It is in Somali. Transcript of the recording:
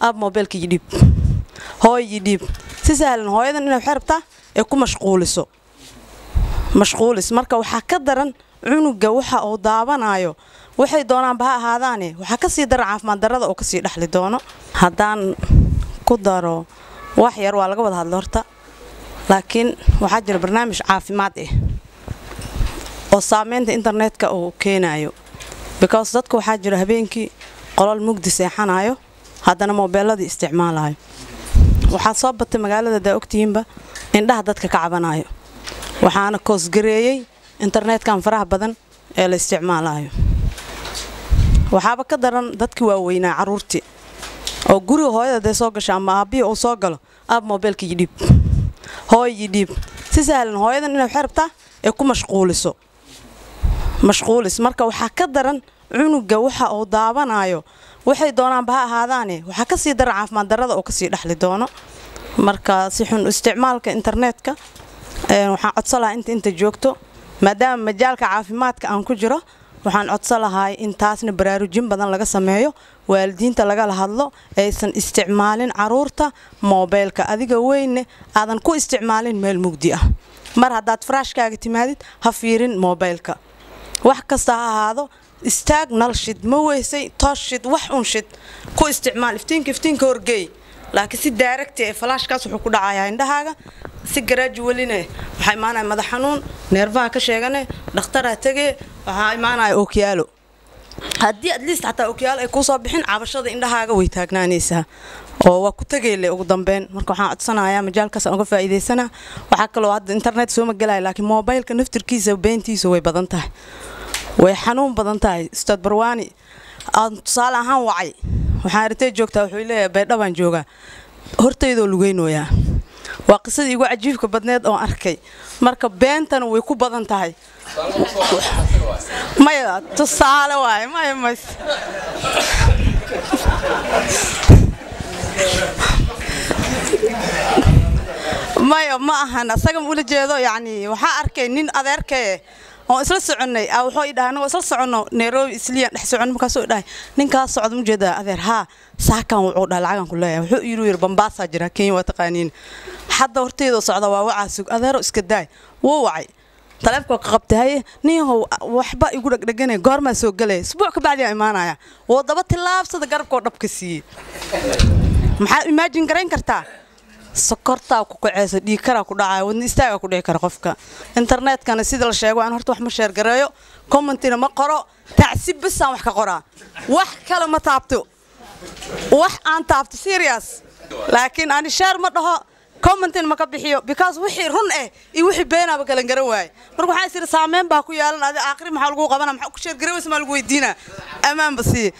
Aab, moobeelka ii dhiib, hooy ii dhiib. Si sahlan hooyadan inay waxay rabtaa ee ku mashquuliso mashquulis. Marka waxaa ka daran cunuga waxa uu daawanayo, waxay doonaanba ha ahaadaane, waxaa kasii daran caafimaad darrada oo kasii dhexli doono. Haddaan ku daro wax yar, waa laga wada hadla horta, laakiin waxaa jira barnaamij caafimaad ah oo saameynta internetka uu keenayo, because dadka waxaa jira habeenkii qolol mugdi seexanayo, haddana moobeeladii isticmaalayo. Waxaa soo batay magaalada daa ogtihiinba indhaha dadka ka cabanayo, waxaana koosgareeyey internetkan faraha badan ee la isticmaalayo. Waxaaba ka daran dadkii waaweynaa, caruurtii oo guriga hooyada dee soo gasha ama aabbihii uu soo galo, aab, moobeelka ii dhiib, hooy ii dhiib. Si sahlan hooyadan inay waxay rabtaa ee ku mashquuliso mashquulis. Marka waxaa ka daran cunuga waxa uu daawanayo, waxay doonaanba ha ahaadaane, waxaa kasii daran caafimaad darrada oo kasii dhexli doono. Marka si xun isticmaalka internetka waxaan codsan lahaa inta joogto, maadaama majaalka caafimaadka aan ku jiro, waxaan codsan lahaa in taasna baraarujin badan laga sameeyo, waalidiinta lagala hadlo aysan isticmaalin caruurta moobeelka. Adiga weyne aadan ku isticmaalin meel mugdi ah. Mar haddaad faraashkaaga timaadid, ha fiirin moobeelka, wax kasta ha ahaado. Istaag, nal shid, ma weysay toosh shid, wax un shid, ku isticmaal iftiinka, iftiinka horgeey. Laakiin si direct ee flashkaas wuxuu ku dhacayaa indhahaaga si gradually-ne. Waxaa imaanaya madax xanuun, neerfaha ka sheegane, dhakhtaraa tegee, waxaa imaanaya ookiyaalo. Haddii at least xataa ookiyaalo ay kuusoo bixin, cabashada indhahaaga way taagnaanaysaa oo waa ku tegayle ugu dambeyn. Marka waxaan codsanayaa, majaalkaas aan uga faa'iidaysanaa. Waxaa kaloo hadda internet sooma gelaya, laakiin moobaylka naftirkiisa beentiisa way badan tahay, way xanuun badan tahay. Ustaad Barwaani aan tusaale ahaan wacay, waxaan arintay joogtaa, wuxuu leeyahay Baydhabaan joogaa, hortaydoo lugeynooyaa. Waa qisadii igu cajiibka badneed oon arkay. Marka beentana way ku badan tahay. Maya, tusaale waaye, maya mays. Maya, ma ahan asaga ma ula jeedo. Yacni waxaa arkay nin adeerkee oon isla soconnay, wuxuu i dhahay anagoo isla soconno Nairobi Isliyan dhex soconno, markaasuu i dhahay, "Ninkaas socda ma jeedaa, adeer?" "Haa." "Saakan," wuxuu dhahay, "lacagan ku leeyahay." Wuxuu yidhi Bambaasaa jira, Kenya waa taqaaniin. Hadda horteedoo socda, waa wacaa, sug adeero, iska daay. Wuu wacay, taleefka ka qabtay. "Haye ninyahow, waxba igu dhegdheganay, goormaa soo gelaya?" "Isbuuc ka bacdiyaa imaanaya." Wuu daba tillaabsada, garabkoo dhabka siiyey. Maxaa imaajin garayn kartaa? Sokortaa ku kaceysa, dhiigkaraa ku dhacaya, wadna istaagaa ku dhici kara qofka. Internetkana sida la sheego, aan horta wax ma share gareeyo, commentina ma qoro, tacsi bisaan wax ka qoraa, wax kale ma taabto. Wax aan taabto serious, laakiin ani share ma dhaho, commentina ma ka bixiyo, because wixii run eh iyo wixii beenaaba kalan garan waaye. Marka waxaa is idhi saameyn baa ku yeelan adi aakhri, maxaa lagu qabana? Maxaa ku share garaweysa? Maa lagu weydiinaa? Ammaanba siiye.